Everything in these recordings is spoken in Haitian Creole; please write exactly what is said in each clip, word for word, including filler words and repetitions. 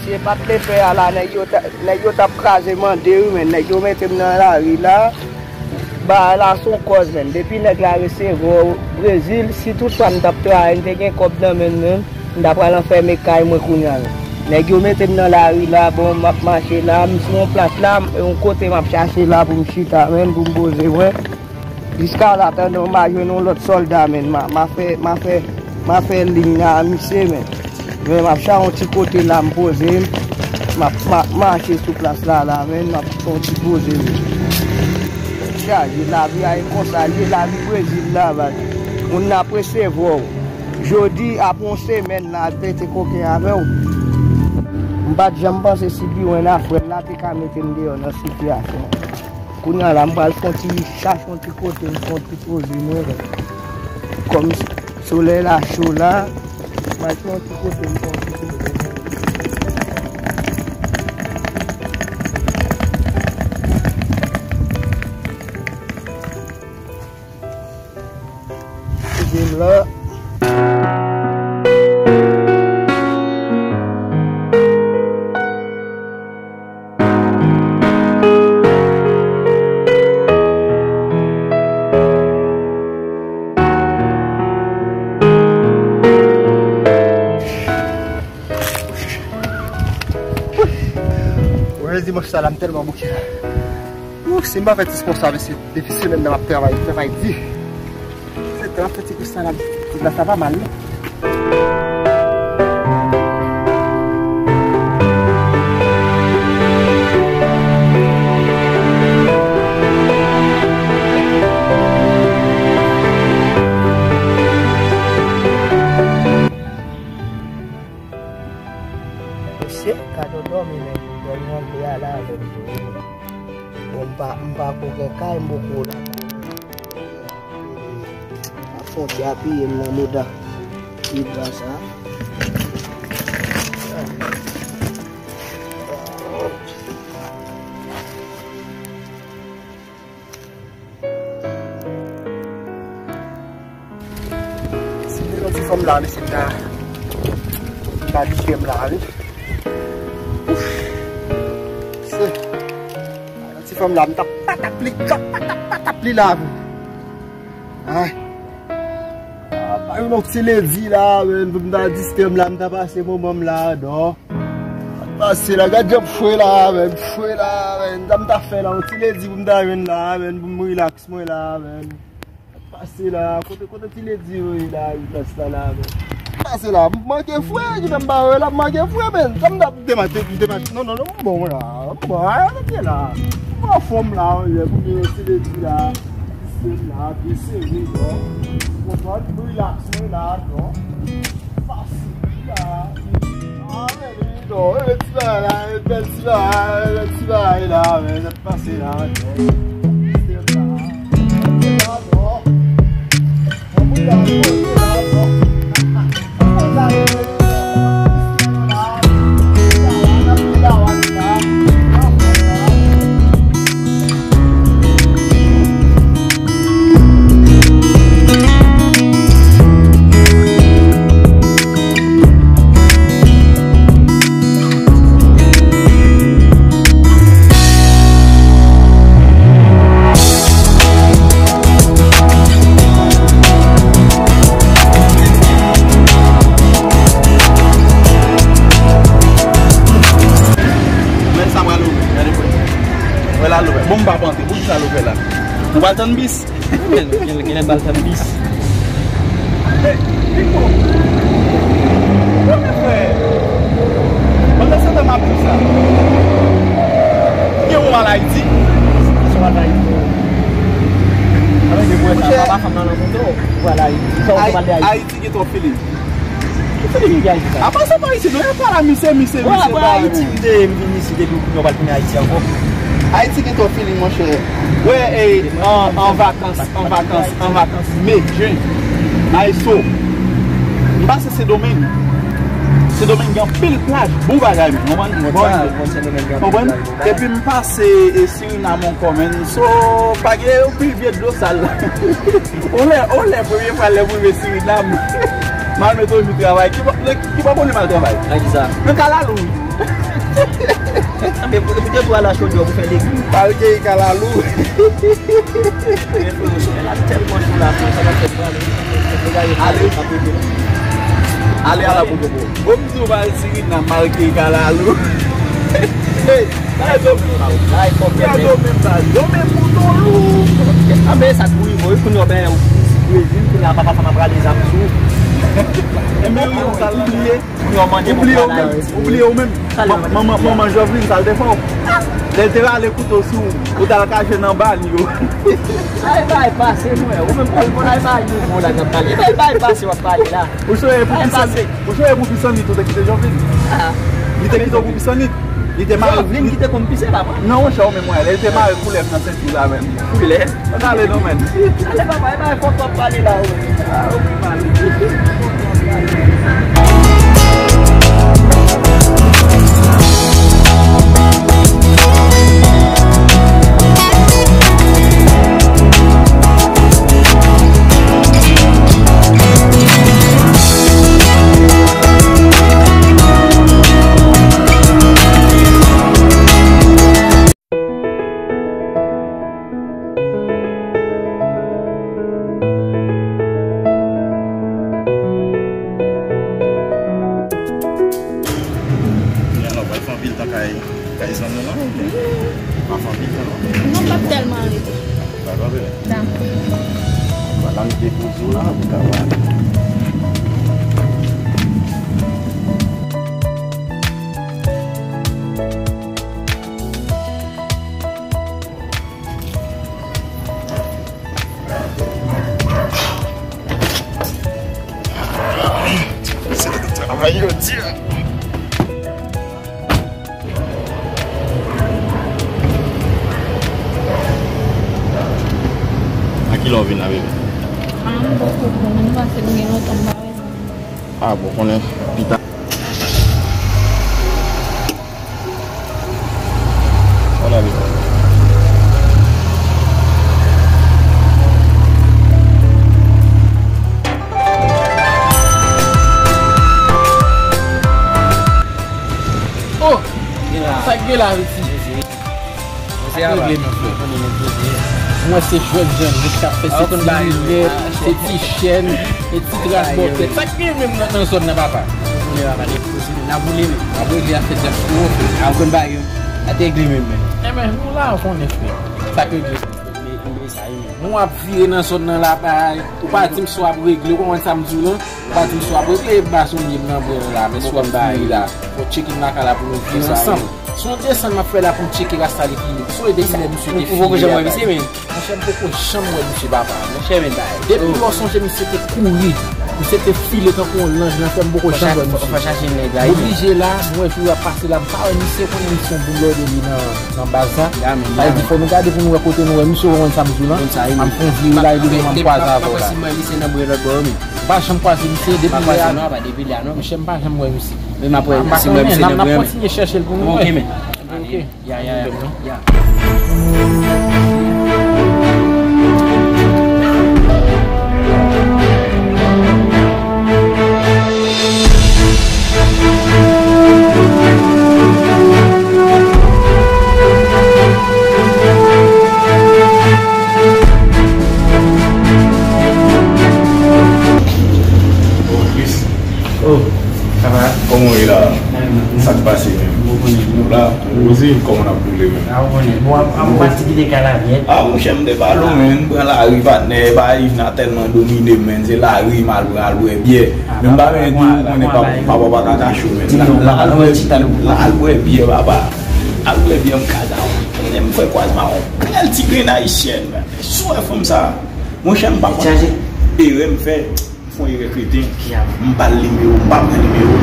Misye pa t vle fè a la, nèg yo t, nèg yo t ap kraze mande wi, men nèg yo mete m nan lari la. Bagay la se yon kòz, men depi nèg la resevwa w Brezil, si toutfwa m t ap travay, m te gen kòb nan men m, men m ta pral anfème kay mwen kounye a. Nèg yo mete m nan lari la, bon, m ap mache la, m sou yon plas la, m, yon kote m ap chache la pou m chita, men pou m poze mwen. Jiska la, tandan m a jwenn yon lòt sòlda, men m a, m a fè, m a fè, m a fè liy nan a misye, men. Men m ap chache yon ti kote la, m poze m. M ap, m ap mache sou plas la, la, men m ap fè yon ti poze m. Chaje, lavi a e konsa l ye, lavi Brezil la, baz. Moun nan ap resevwa w. Jodi, apre yon semèn la, al pete koken avè w. M pa t janm panse si biwo nan frè l la te ka mete m deyò nan sitiyasyon. Kounye a la, m pral fè yon ti chache yon ti kote, m fè yon ti poze mwen. Kòm solèy la cho la, m pral fè yon ti kote, m fè yon ti poze mwen. Kote m la. Wè, dimanch sa la, m tèlman bouke la. Ou, si m pa fè ti spò sa, mesye, depi semèn nan m ap travay, travay di. Se tan ap fè ti kous sa la, ti la sa pa mal, non. Mesye, gade w dòmi, men dòmi antre a la avè m tou wi. Bon, m pa, m pa koken kay, m poko la. Ap fè yon ti apiye m nan mouda. Ti bra sa. Si m te yon ti fanm la, mesye, m ta, m ta abitye m la, wi. Ouf. Se, yon ti fanm la, m ta patap li, patap, patap li la, wi. Ay. Ah, pa yon ti ledi la, men, pou m ta distè m la, m ta pase moman m la, non. Pase la, gad jan m fre la, men, m fre la, men. Sa m ta fè la, yon ti ledi pou m ta jwenn la, men, pou m rilaks mwen la, men. Pase la, kote, kote ti ledi yo ye la, rilaks la, la, men. Pase la, m manke fre, ki fè m pa wè la, m manke fre, men. Sa m ta demache, demache, non, non, non, m bon la, m bon, a, sa te la. M anfòm la, yon lè pou m yon ti ledi la, sistèm la, byen sere, non. Ou konprann? M rilaks mwen la, non. Fasil la. Ah, men, non, e ti bagay la, e bèl ti bagay, e bèl ti bagay la, men, sa k pase la, non. Sistèm la. Sa k pase la, non. Ann pou la, non, la, non. Men sa pral ouvè, gade pou wè. Wè la l ouvè. Bon, m pa panse, poukisa l ouvè la? Nou pral tann bis. Men, gen, gen lè m pral tann bis. Hey, Nico! Bon, men frè! Pandan se tan m ap di sa, gen ou al Ayiti? Ki sou al Ayiti? Alò, gen pou wè sa, papa fanm nan nan kontre w, ou al Ayiti. Sa w pral de Ayiti? Ayiti gen twòp feeling. Ki feeling ki Ayiti sa? Apa se pa Ayiti, non, e pa la, misye, misye, misye, apa Ayiti, m te, m vin isit epi ou kounye a w pral tounen Ayiti ankò? Ayiti gen twòp feeling, monchè. Wè, e, an, an vakans, an vakans, an vakans, me, jen, Ayiti, m pase Sendomeng. Sendomeng gen anpil plaj, bon bagay, men, konprann? Bon, konprann? Epi m pase, e, Surinam ankò, men, so, pa gen yon pil vye dlo sal la. Olè, olè, premye fwa lè m rive Surinam, m al mete yon jou travay. Ki bò, ki bò pou li m al travay? Nan ki sa? Nan kalalou. Anben, pou, pou te tou al a chodyè pou fè legim. Malgre kalalou. Men frè, somèy la tèlman cho la, frè, sa pa fè pale. Ale. Ale a la pou koko. Bon, m di w pa al Sirinam, malgre kalalou. Hey, gade menm sa, gade menm sa, yo menm mouton lou. Anben, sa tou rive, wi, kounye a, ben, Brezil, kounye a, papa, sa m ap rale zam sou. Enben, wi, sa l bliye. Ou bliye ou menm. Ou bliye ou menm. Manman, manman Joveline, sa l te fè w? Lè l te rale kouto sou ou, ou t al kache nan banyo. Ay, bay pase, mwen. Ou menm, ou konn ay bay nou bon la k ap pale. Bay, bay pase, w ap pale la. Ou sonje pou pisanit, ou sonje pou pisanit, ou te kite Joveline? Li te kite w pou pisanit. Li te mare. Joveline ki te konn pise, papa. Non, monchè, ou menm, wè, lè li te mare koulèv nan senti la menm. Koulèv? Ann ale non, menn. Ale, papa, e pa fòk w ap pale la, wi. Ah, ou pi mal. Kounye a la, w pral fè anpil tan kay, kay zanmi w lan, oubyen? W pa fè anpil tan, non? Non, m p ap tèlman rete. Pa grave. Dakò. Vwala, m depoze w la, ou ka pale. Se travay yo di a. A kilè w vin la, bebe? Ah, m poko konn, m panse m gen lontan m pa wè zanmi. Ah, bon, konnen pita. Mon ami. Oh! Sa k gen la, Richie? Sa k regle, mon frè? Mwen se jwèt jan nèg k ap fè se ti linèt, se ti chèn, e ti tras bò tèt. Sa k gen menm nan, nan zòn nan, papa? N ap boule, papa, n ap boule, men. N ap regle afè djab pou ou, frè. A, ou konn bagay yo. Sa k regle menm, men. Enben, nou la, ou konnen, frè. Sa k regle? Men, men sa ye, men. Nou ap vire nan zòn nan la, bay. Ou pa di m si w ap regle, ou konprann sa m di w lan? Ou pa di m si w ap regle, e ba sou m ye m nan bwè la, men si w ap vire la. Fò w tcheke m lakay la pou nou vire ansanm. Se yon desann m ap fè la pou m tcheke rasta li ki. Si w e de kilè misye te file a. Monchè, m poko janm wè misye, papa. Monchè, men bay. Depi lò sonje misye te kouri. Misye te file tankou yon lanj nan fè m poko janm wè misye. Fò chache nèg la, wi. M oblije la, m wè jou ap pase la, m pa wè misye, konnen misye yon boulò de li nan, nan baz la. Sa vle di fò nou gade pou nou wè kote nou wè misye, ou konprann sa m di w lan. M ap fè yon vire la, epi m kwaze avè w la. M pa janm kwaze misye depi lè a. Monchè, m pa janm wè misye. Men m ap wè si m wè misye nan bwè. N ap kontinye chèche l pou nou wè. Ok, men. Ok. Ya, ya, ya. Ya. Oh, Chris. Oh, sa va? Kòman w ye la? Sa k pase menm? Ou la? Ou poze? Kòman n ap boule menm? A, ou konnen. Bon, ap, ap pati kite kay la nèt. A, monchè, m te pale w, menm. M pran lari, patnè. Ba, Yves nan tèlman domine m, menm. Se lari, m al pran, al bwè byè. Menm pa menm di, ou konnen papa pa ka kache w, menm. Al bwè byè, papa. Al bwè byè, m ka da w. Konnen m fè kwaz mawon. Bèl ti grenn ayisyèn, menm. Sou wè fanm sa. Monchè, m pa konn. Erè m fè. Fon erè kreten. M ba l nimewo, m pa pran nimewo.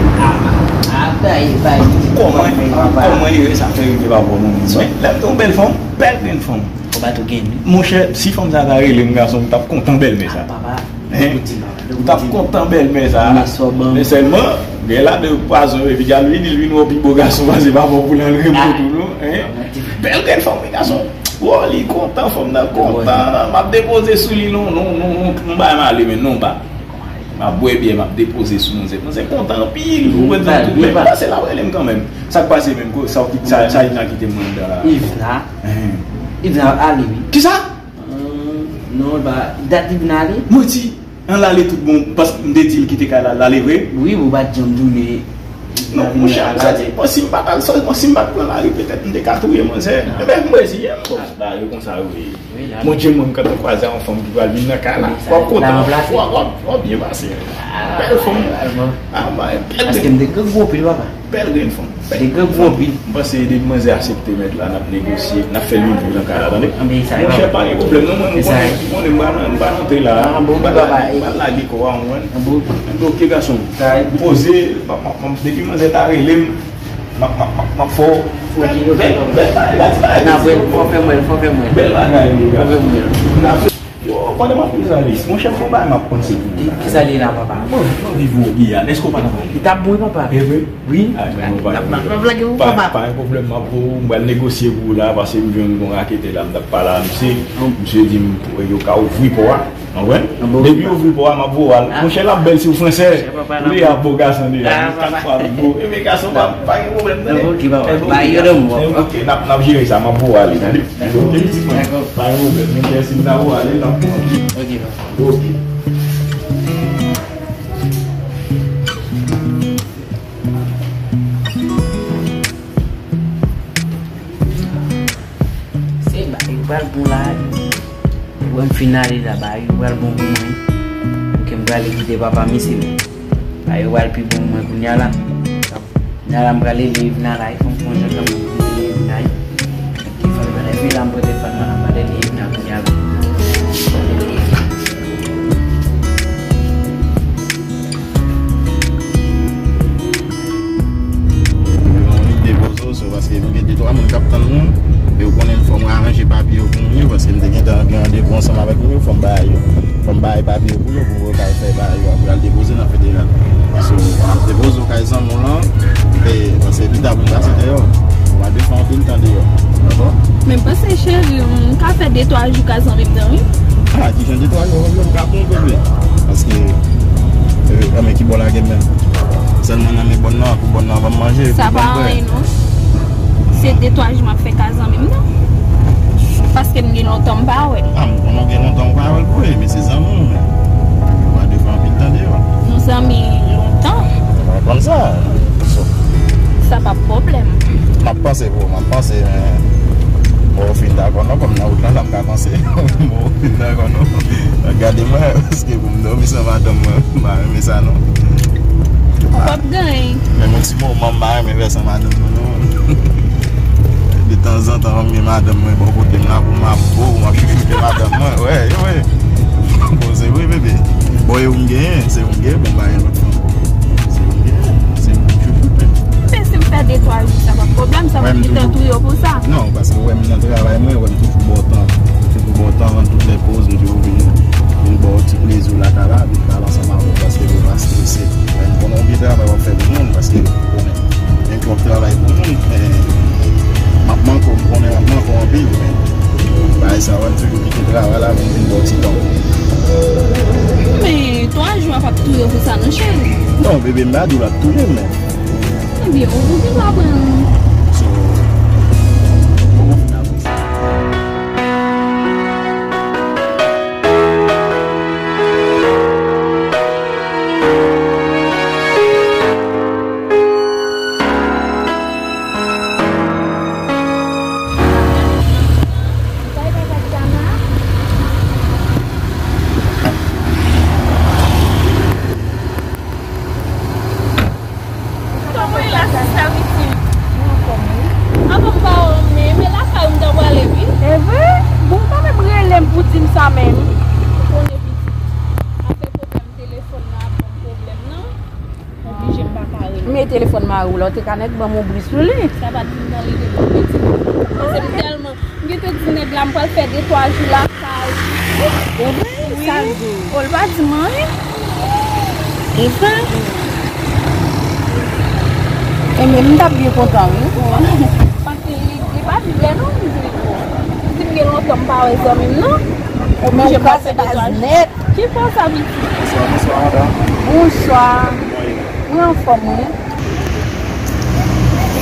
Kòman, kòman erè sa fè rive papa w non, men? Lè m te yon bèl fanm, bèl grenn fanm. Monchè, si fanm sa ta rele m gason, m t ap kontan bèlmè sa. Hein? M t ap kontan bèlmè sa. Men sèlman, gen ladan yo pwazon, epi gade, li di l vin wè w pi bo gason pase papa w pou l al renmen w tou, non? Hein? Bèl grenn fanm, wi, gason. Wo, li kontan, fanm nan kontan. M ap depoze sou li, non, non, non, non, non, bay m ale, men non, pa. M ap bwè byè, m ap depoze sou manzè. Manzè kontan anpil, ou konprann sa, tout, men pase la, w rele m kanmenm. Sa k pase menm, ko-, sa w ki, sa, sa Ivna kite m anndan la? Ivna? Ivna ale, wi. Kisa? Non, ba, dat Ivna ale? Manti! An l ale tout bon, paske m te di l kite kay la, l ale vre? Wi, ou pa t janm tounen. Non, monchè, sa di, bon, si m pa t al, si m pa t pran lari, petèt m te ka touye manzè. Ebyen, m reziyen m, bon. Ba, yo konsa, wi. Wi, la. Mon Dye, mwen, m kontan kwaze yon fanm ki pral vin nan kay la. W ap kontan, w ap, w ap, w ap byen pase. Bèl fanm. Ah, bay, bèl. Paske m te grangou anpil, papa. Bèl grenn fanm. M te grangou anpil. M panse depi manzè aksepte mèt la, n ap negosye, n ap fè lil viv nan kay la, tande. Monchè, pa gen pwoblèm, non, mwen, m konnen, m konnen, m pa nan, m pa nan antre la. M pa lage kò a, ou konprann? Oke, gason. Poze, m ap, m ap, m ap, depi manzè ta rele m, M ap, m ap, m ap, m ap fè w. Bèl, bèl, bèl bagay, bèl bagay. N ap wè, fò fè m wè l, fò fè m wè l. Bèl bagay, li, fò fè m wè l. N ap fè, yo, pandan m ap fè sa, Lis, monchè, fò bagay m ap panse pou ou. Kisa li la, papa? Bon, m anvi voye w Giyàn. Èske w pa nan pale? Li t ap bon, papa. E vre? Wi. Ay, men, nou pa gen pwoblèm. Pa gen pwoblèm, m ap voye w, m pral negosye pou ou la, paske m jwenn yon raketè la, m t ap pale a misye. Misye di m, yo ka ouvri pò a. Anpwen? Depi yo ouvri pò a, m ap voye w al. Monchè, l ap bèl si w fransè. Li ap bo gason deja. Kat fwa l bo. Ebyen, gason pa, pa gen pwoblèm, tande. Oke, papa. Ba yo de mwa. Oke, n ap, n ap jere sa, m ap voye w ale, tande. Oke, ti frè. Pa gen pwoblèm. Monchè, si m ta voye w ale, l ap bon. Oke, papa. Oke. Se ba, yo pral bon la. Lè m fin ale la, ba, yo pral bon pou mwen. Pou ke m prale kite papa m isi, men. Ba, yo pral pi bon pou mwen kounya la. Kounya la, m prale leve nan kay, fò m fè yon jan kanmenm pou m leve nan kay. Telefòn mwen, epi la, m pran telefòn mwen, m prale leve nan kounya la. Mwen annik depoze w, so, paske m gen de twa moun k ap tann mwen, e w konnen fò mwen aranje papye yo pou moun yo, paske m te gentan gen randevou ansanm avèk moun yo, fò m bay yo, fò m bay papye yo pou yo, pou yo ka fè bagay yo, pou y al depoze nan federal. So, m ap depoze w kay zanmi w lan, e, paske pita pou m pase deyò. Ou pa dwe fè anpil tan deyò, dakò? Men m panse, cheri, m ka fè de twa jou kay zanmi m nan, wi. Ah, kijan de twa jou, ou ka pran bebe? Paske, e, anmè ki bò lage m menm. Sèlman nan men bòn nan, pou bòn nan ban m manje, pou bòn bwè. Sa pa anyen, non. Se de twa jou m ap fè kay zanmi m nan. Paske m gen lontan m pa wè l. Ah, m konnen w gen lontan w pa wè l vre, men se zanmi w, men. Ou pa dwe fè anpil tan deyò. Nou zanmi lontan. Ou konprann sa? So. Sa pa pwoblèm. M ap panse pou ou, m ap panse, men. Bon, ou fin dakò, non, kòm nan wout lan, la m ka panse. Bon, ou fin dakò, non. Gade mwen, paske pou m dòmi san madanm mwen, m pa renmen sa, non. Ou p ap ganyen. Men yon ti moman, m pa renmen fè san madanm mwen, non. De tanzantan, m gen madanm mwen bò kote m la pou m ap bo, m ap chouchoute madanm mwen. Wè, yo, wè. Bon, se vre, bebe. Bon, e ou m genyen, se ou m genyen, bon, m pa gen lòt fanm. Se ou m genyen, se ou m chouchoute. Men si m fè de twa jou, sa pa pwoblèm, sa pa gentan touye w pou sa. Non, paske ou wè m nan travay mwen, ou wè m toujou ba w tan. M toujou ba w tan, tout lè poz, m toujou vin, vin ba w ti plezi w lakay la, vin pale ansanm avè w, paske pou w pa strese. Lè m konnen w gen travay w ap fè pou moun, paske ou konnen. Gen twòp travay pou moun, men m ap manke w, m konnen m ap manke w anpil, men bagay sa yo, m toujou kite travay la pou m vin ba w ti tan. Men twa jou a p ap touye w pou sa non, cheri. Non, bebe, m pa di w l ap touye m, men. Ebyen, ou pou vin aprann. So, ou pou vin aprann. Kòman w ye la, sista Vicky? Mwen anfòm, wi. Anfòm pa w, men, men lakay ou m ta prale, wi. E vre? Bon, ou pa menm rele m pou di m sa menm. Ou konnen, pitit. Afè pwoblèm telefòn nan ap ban m pwoblèm nan. Oblije m pa ka rele. Men telefòn mari w la, ou te ka nèk ban m yon bri sou li. Sa pa t vin nan lide m, pitit. Paske m tèlman M gentan di nèg la m pral fè de twa jou lakay. E vre? Wi. Sa l di w? O, l pa di m anyen. E vre? Ebyen, m t ap byen kontan, wi. Paske li, li pa vle non, m di l. M di m gen lontan m pa wè zanmi m, non. Oblije m pral fè de twa jou. Ki fwa sa, pitit? Bonswa, bonswa, madam. Bonswa. Mwen anfòm, wi.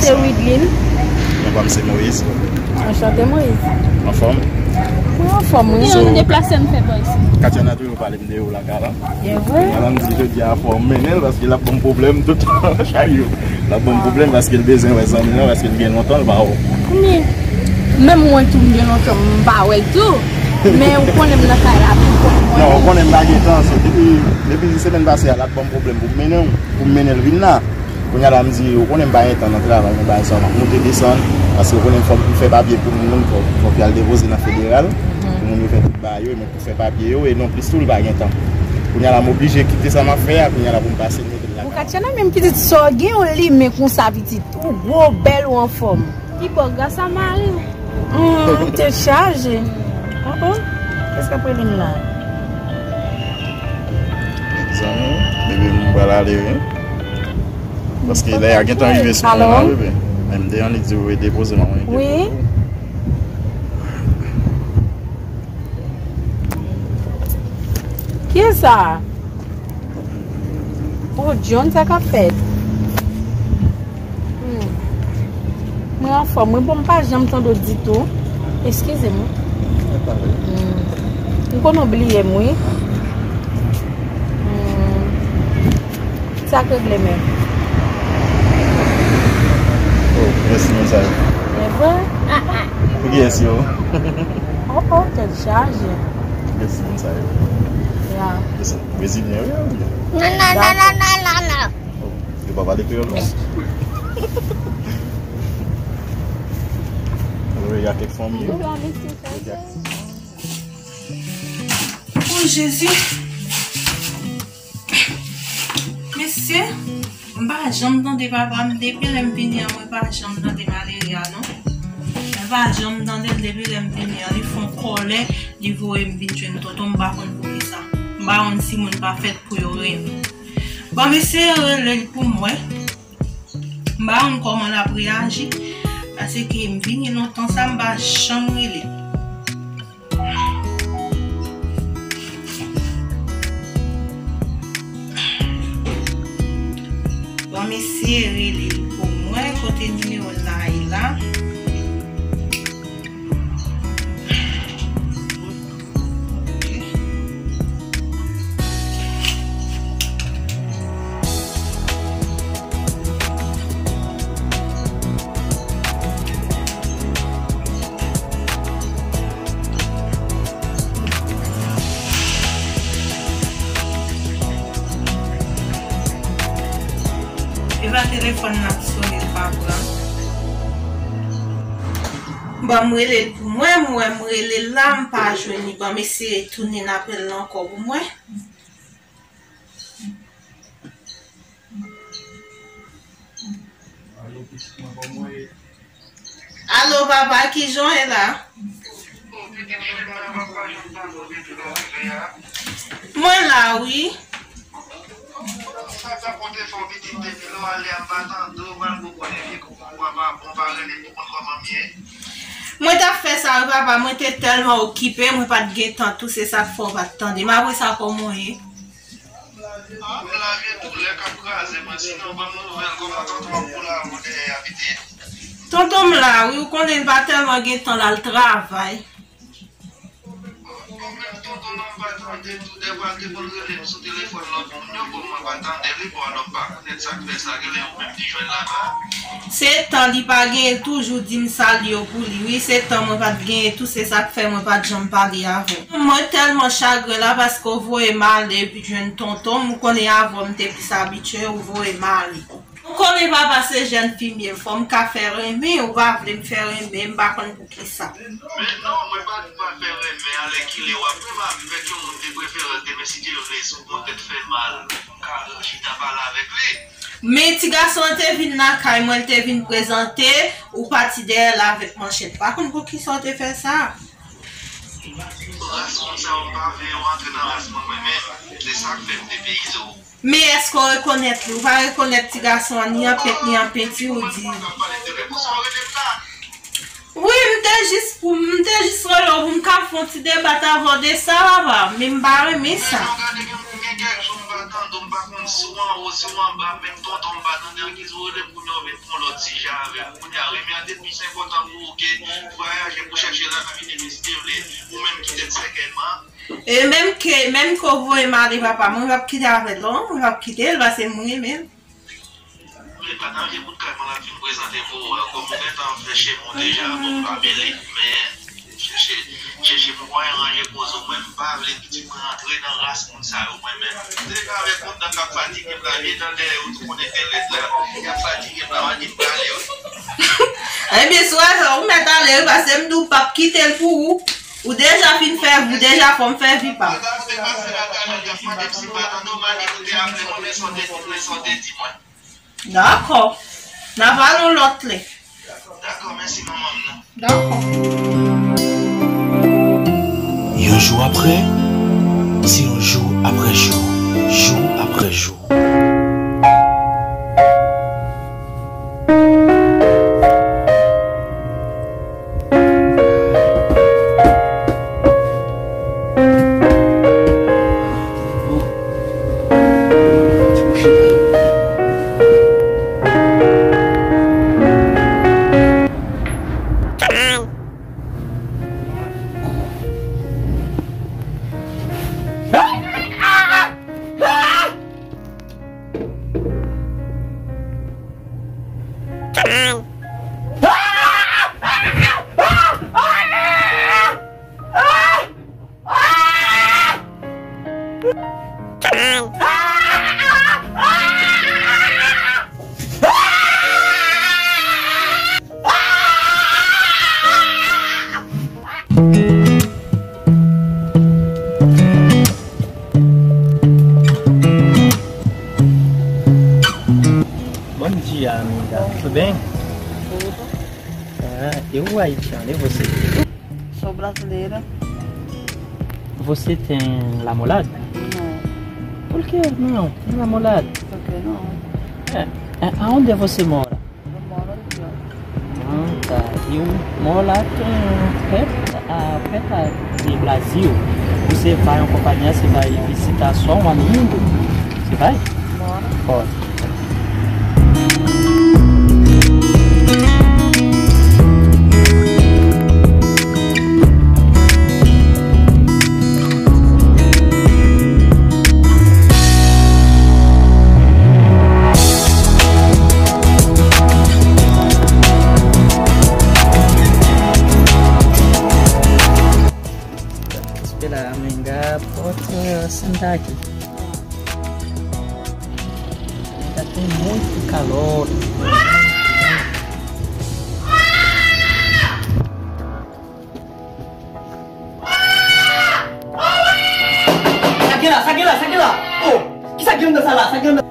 Se Widline. Non pa m se Moïse. Anchante, Moïse. Anfòm? Mwen anfòm, wi. So, m deplase, m fè bòz. Katiana toujou pale m de ou lakay la. E vre? Madanm di jodi a fò m mennen l paske l ap ban m pwoblèm tout chay yo. L ap ban m pwoblèm paske l bezwen wè zanmi l lan, paske l gen lontan l pa wè w. Kounye, menm mwen tou, m gen lontan m pa wè l tou. Men ou konnen m nan kay la tou, ou konnen mwen. Non, ou konnen m pa gen tan, so depi, depi semèn pase a, l ap ban m pwoblèm pou m mennen w, pou m mennen l vin la. Kounye a la, m di, ou konnen m pa gen tan nan travay, nan bagay sa, m ap moute desann, paske ou konnen fò m fè papye pou moun, fò, fò fi al depoze nan federal, pou moun yo fè tout bagay yo, e mwen pou fè papye yo, e non plis tou, l pa gen tan. Kounye a la, m oblije kite sa m ap fè a, kounye a la, pou m pase l mete l lakay. Ou Katiana, menm pitit sa w gen, ou limen konsa, pitit. Ou gwo, bèl, ou anfòm. Li bon gras a mari w. Hmm, tèt chaje. Oh, oh. Kès k ap rele m la? Zanmi, bebe, m pral ale, wi. Paske lè a gentan rive sou mwen la, bebe. M te annik di w depoze m, mwen depoze. Wi. Kiyès sa? Oh, John, sa k ap fèt? Hmm. Mwen anfòm, wi, bon, m pa janm tande w ditou. Eskize m, wi. Hmm. M konn ou bliye m, wi. Hmm. Sa k regle menm? Oh, mèsi, moun sa yo. E vre? Pou kiyès yo? Oh, oh, tèt chaje. Mèsi, moun sa yo. Ya. Mèsi. Brezilyen, wi, wi. Non, non, non, non, non, non, non. Oh, yo pa pale kreyòl, non. Wi, y a kèk fanmi, wi. Oh, Jezi. Mesye, m pa janm tande papa m. Depi lè m vini an, mwen pa janm tande malere a, non. Mwen pa janm tande l depi lè m vini an. Li fè yon kòlè, li voye m vin jwenn tonton m, m pa konn poukisa. M pa konn si moun pa fèt pou yo renmen. Bon, m eseye rele l pou m wè. M pa konn kòman l ap reyaji, paske m vini lontan sa, m pa janm rele l. Bon, m eseye rele l pou mwen, kote nimewo l la ye la. Epa telefòn nan ap sone, l pa pran. Ban m rele l pou mwen, m wè m rele l la, m pa jwenn li. Ban m eseye tounen apèl la ankò pou mwen. Alo, papa, kijan w ye la? Mwen la, wi. Mwen t ap fè sa, wi, papa. Mwen te tèlman okipe, mwen pa t gen tan tou. Se sa k fè w pa t tande m. Apre sa, kòman w ye? Ah, m la gen doulè k ap kraze mwen, sinon ban m nouvèl, kòman tonton an pou la ou dèyè a pitit? Tonton m la, wi, ou konnen l pa tèlman gen tan l al travay. Bon, menm tonton nan m pa tande tou, dèfwa l te konn rele m sou telefòn lòt moun yo, bon, mwen pa tande li, bon, alò m pa konnen sa k fè sa, genlè ou menm ki jwenn laba. Se tan li pa genyen, toujou di m salye w pou li, wi, se tan mwen pa t genyen tou, se sa k fè mwen pa t janm pale avè w. Mwen tèlman chagren la paske w voye m ale epi jwenn tonton m, ou konnen avè w m te plis abitye, ou voye m ale. Ou konnen papa se jèn fi m ye, fò m ka fè renmen, ou pa vle m fè renmen, m pa konn poukisa. Men non, mwen pa di w pa fè renmen, alèkile w ap renmen avèk yon moun de preferans, demen si Dye vle, si w poutèt fè mal, m ka chita pale avèk li. Men ti gason an te vin lakay mwen, l te vin prezante, ou pati dèyè l avèk manchèt. Pa konn poukisa w te fè sa. Ras moun sa yo, m pa vle yo antre nan ras mwen, mwen menm. Se sa k fè m depeyize w. Men èske w rekonèt li? Ou pa rekonèt ti gason an, ni an pent, ni an penti, ou di. Mwen pa ka pale de repo sa w rele m la. Wi, m te jis pou, m te jis rele w pou m ka fè yon ti debat avè w de sa, papa. Men m pa renmen sa. Gade, gen, gen kèk jou m pa tande w, m pa konn si w anwo, si w anba, menm tonton m pa tande, anki di w rele kounye a w vin fè yon lòt sijè avè m. Kounye a, renmen an te plis enpòtan pou ou ke vwayaje pou chèche lavi de mesye vle, ou menm ki tèt sèkèlman. E menm ke, menm ke w voye m ale, papa, mwen p ap kite avè l non, mwen p ap kite l, paske m renmen l. Wi, pa t anje bout kay mwen la fin prezante pou ou, kòm ou gentan fè cheve w deja, bon, m pa mele, men chèche, chèche pou mwen ranje koze w, mwen m pa vle pitit mwen rantre nan ras moun sa yo, mwen menm. Se pa avèk moun nan k ap fatige m la, vye dan dèyè yo tou konnen te lèd la, y ap fatige m la, m a di m prale wi. Ebyen, si w wè sa, ou mèt ale wi, paske m di w p ap kite l pou ou. Ou deja fin fè vi, deja fò m fè vi pa m. Dakò. N a pale yon lòt lè. Dakò, mèsi manman m nan. Dakò. Yon jou apre, se yon jou apre jou, jou apre jou. Bom dia, amiga. Tudo bem? Tudo. Ah, eu aí, Tiana, e você? Sou brasileira. Você tem namorado? Não. Por que não? Tem namorado? Porque não. É, é, aonde você mora? Eu moro aqui, ó. Ah, tá. Eu moro lá tem perto, ah, perto de Brasil. Você vai acompanhar, você vai visitar só um amigo? Você vai? Bora. Pode. Espera, amiga, pode sentar aqui. Tá com muito calor. Sa gen la, sa gen la, sa gen la? Oh, kisa gen anndan sa la? Sa gen anndan?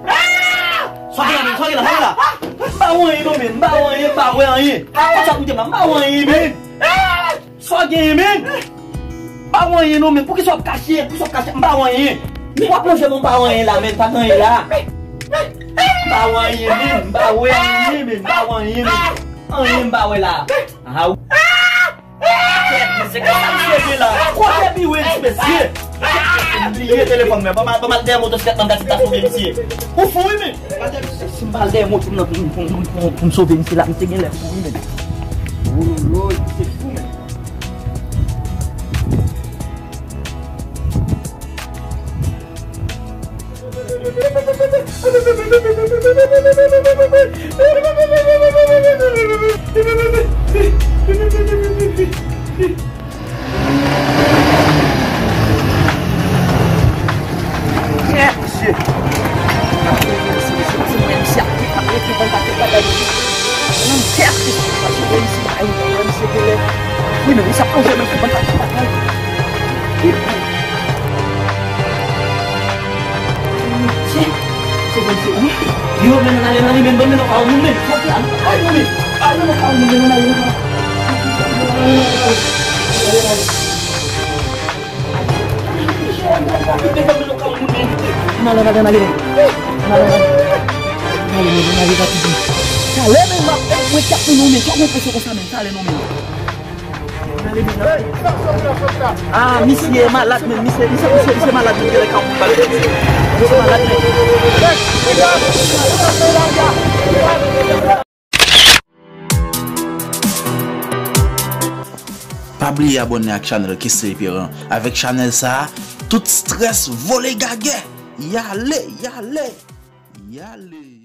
Sa gen la, men, sa gen la, sa gen la? M pa wè anyen non, men, m pa wè anyen, m pa wè anyen. Kòman sa koute m la? M pa wè anyen, men. Sa w genyen, men? M pa wè anyen non, men. Poukisa w ap kache? Poukisa w ap kache? M pa wè anyen. W ap lonje men w pa wè anyen la, men. Pa gen anyen la. M pa wè anyen, men. M pa wè anyen, men. M pa wè anyen, men. Anyen m pa wè la. Ah, w- Kèt, men se konsa misye gen la. Kote biwo ti mesye? M bliye telefòn mwen. Ban m al, ban m al dèyè motosiklèt la, m ta, ta sove misye. Ou fou, wi, men. Si m pa al dèyè moto m nan pou, pou, pou, pou, pou m sove misye la, misye gen lè fou, wi, men. Woy, misye fou, men. Kèt, mesye. Mesye, mesye, mesye, mesye, mesye ap rete ban paket bagay. Nan kèt, mesye, mesye, mesye, mesye, mesye, genlè. Wi, men misye ap plonje nan kèt ban paket bagay. Epi, mesye, mesye, mesye, wi. Yo, men, n ale, n ale, men, ban m mennen w kay yon moun, men. Ay, non, men. Ay, non, men, kay yon moun, men, n ale, n ale. N ale, n ale, n ale. N ale, n ale, n ale, rapid. Talè menm m ap mwen k ap tounen w, men sa w gen presyon konsa menm, talè non menm. Ah, misye malad menm, misye, misye, misye, misye malad menm, genlè ka yon bal. Misye malad menm. Pa bliye abòne ak chanèl Kesly Pierre an. Avèk chanèl sa a, tout strès vole gagè. Yale, yale, yale.